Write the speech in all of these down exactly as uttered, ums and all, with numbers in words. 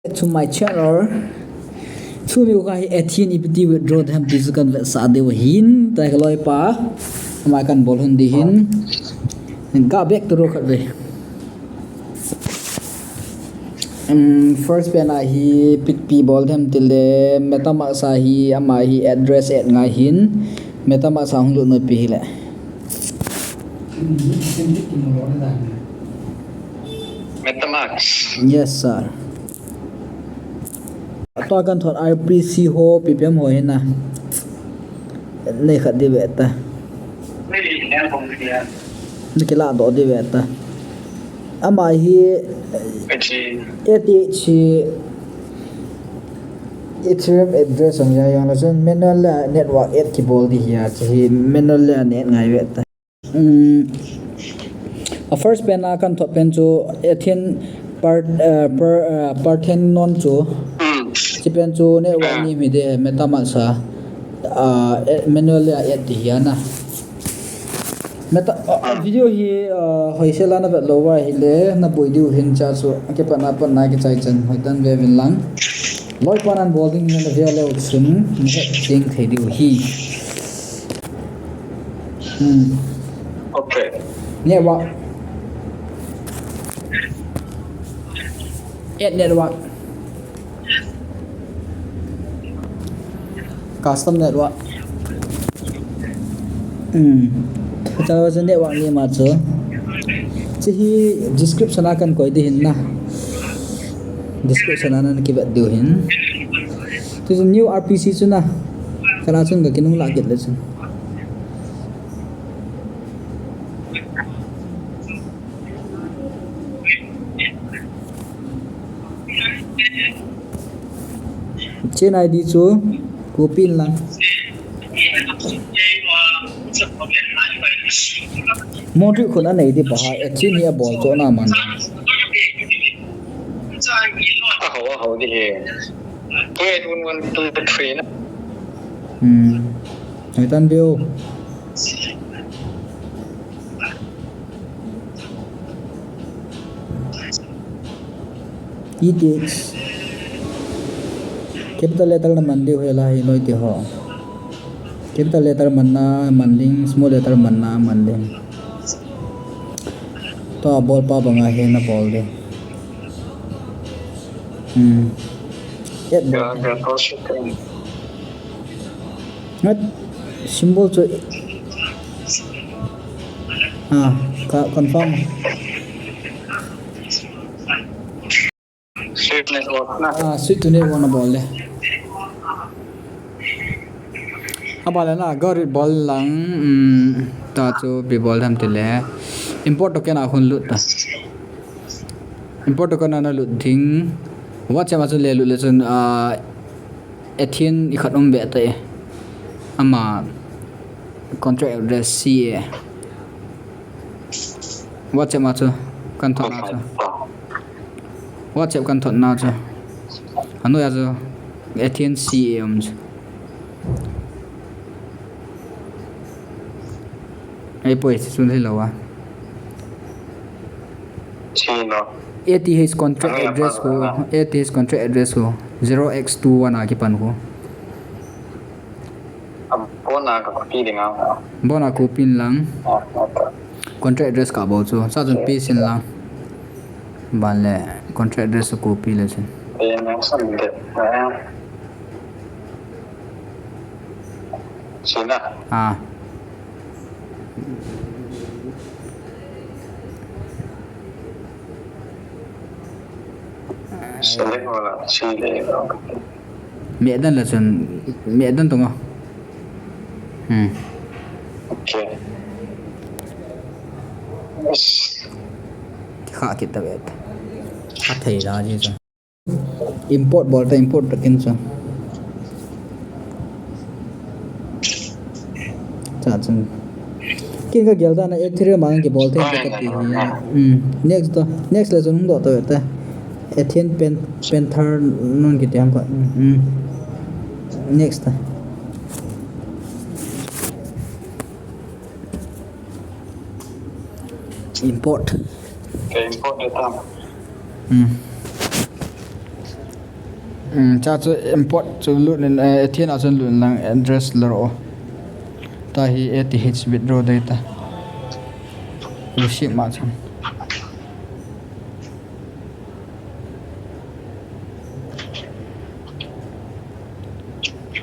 To my channel. Tuni u kha hi Athene ipi ti withdraw dem ti chu kan vetsah diu ahin, tua ka loipa. Ama kan bol hun ding ahin. Ka back to ro khat ve. Um, first pen a hi ipi ti bol dem tile, MetaMask a hi ama hi address add ngai ahin. MetaMask a hung lut nu ipi hile. MetaMask. Yes, sir. Tua kan thot R P C ho, P P M ho hina. Nei khat di ve ta. Nei kila do di ve ta. Ama hi A T H hi Ethereum address ang ya yang la chun manual a network add kibol di hi a, chu hi manual a net ngai ve ta. Um, a first pen a kan thot pen chu Athene Par-, uh, per, uh, Parthenon chu. Chi pen chu network ni mi de MetaMask a, uh, manual a add ti hi ana. Meta, uh, video hi, uh, hoisel a na vet lou va hile na boi diu hin cha chu kipatna patna kichai chan hoi tan ve vin lang. Loipa nan bol ding na ve leu chun na het ding thei diu hi. Hmm. Okay. Network. Add network. Custom network. Hmm. Acha acha network ni ma chu. Chi hi description a kan koi di hin na. Description a nan kivet diu hin. Chu chu new R P C chu na. Kana chun ka kinung la kit le chun. Chain I D chu copy in lang. Modric khun anei di pa ha, Athene hi abol chu na man. Aho, aho di hi. Two eight one one two three na. Hmm. Hoi tan beu. E T H. Capital letter na man diu hela hi noi ti ho. Capital letter man na man ding, small letter man na man ding. Tua bol pa banga hi na bol ding. Hmm. Add bol. Ngat symbol chu. Ah, ka confirm. Swift network na. Ah, swift to network na bol le. Abale na, go rit bol lang, um, ta chu ipi bol dem tile. Import token a khun lut ta. Import token a na lut ding. WhatsApp a chu le lut le chun, ah, Athene i khat um be ta e. Ama contract address C A. WhatsApp a chu kan thot na chu. WhatsApp kan thot na chu. Anoi a chu Athene C A um chu. Ei poi chu sun hi lo a. Chino. A T H contract address ko, A T H contract address ko, zero x two one a kipan ko. Abona ka copy ding a. Bona copy in lang. Ah, okay. Contract address ka bol chu. Sa chun paste in lang. Ban le contract address copy le chun. Eh, na san de. Ah. Sina. Ah. Select wala, sile. Meh dan la chun, meh dan tung o. Hmm. Okay. Yes. Kha kit ta vet. Kha thei la ji chun. Import bol ta, import ta kin chun. Cha chun. Kin ka gel dan a Ethereum a kibol thei ta kati hi. Hmm. Next to. Next le chun hung doh ta vet ta. Athene Pan-, Panther non kiti ham ko. Hmm. Next ta. Import. Ka import ta. Hmm. Hmm, cha chu import chu lut in, eh, Athena chun lut in lang address la ro. Tahi A T H withdraw data. Receipt ma chun.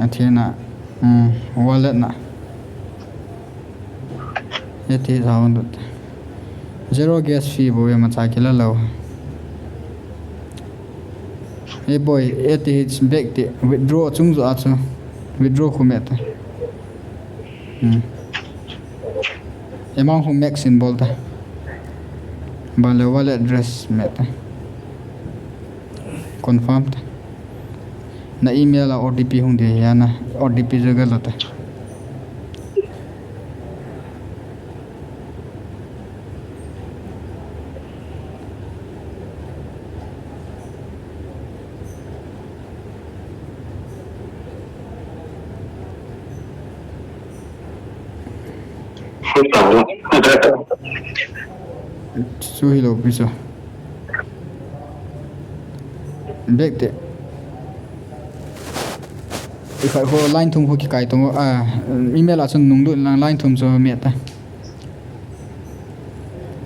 Athena, hmm, wallet na. A T H a hung lut. Zero gas fee bou ve ma cha kila lou. Ei boi, A T H back te withdraw chung jo a chu. Withdraw khu me ta. Hmm. Amount khu max in bol ta. Ban le wallet address me ta. Confirm ta. Na email a O T P hung ding ahi na, O T P chu ga la ta. Hei ta la. Chu hilou pi chu. Back te. If I ho line thum ho kikai tong, ah, email a chun nung lut lang line thum chu me ta.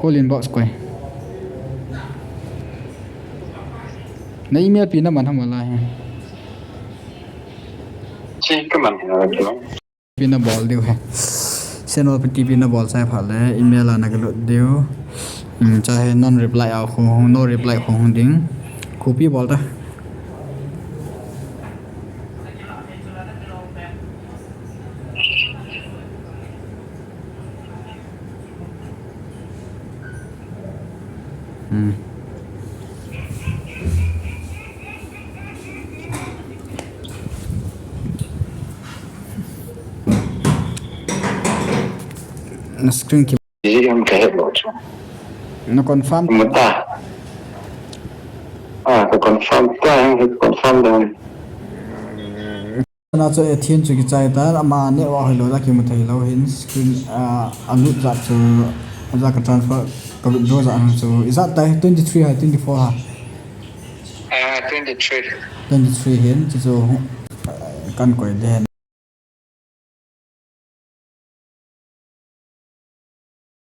All inbox koi. Na email pi na man ham wala he. Chi ka man ha la. Pi na bol diu he. Send O T P pi na bol chai phat le email a na ga lut diu. Hmm, cha he non reply a khu, no reply khu hung ding. Copy bol ta. Hmm. Na screen ki. Ji ham ka het lo chu. Na confirm. Mata. Ah, ka confirm ta, ka confirm da. Na chu Athena chu kichai ta, ama network hilou, la kimu thei lou hin screen, ah, a lut jat chu, a jat ka transfer, ka withdraw jat chu, ijat tai twenty three ha, twenty four ha. Ah, twenty three. Twenty three hin, chu chu, ah, kan koi den.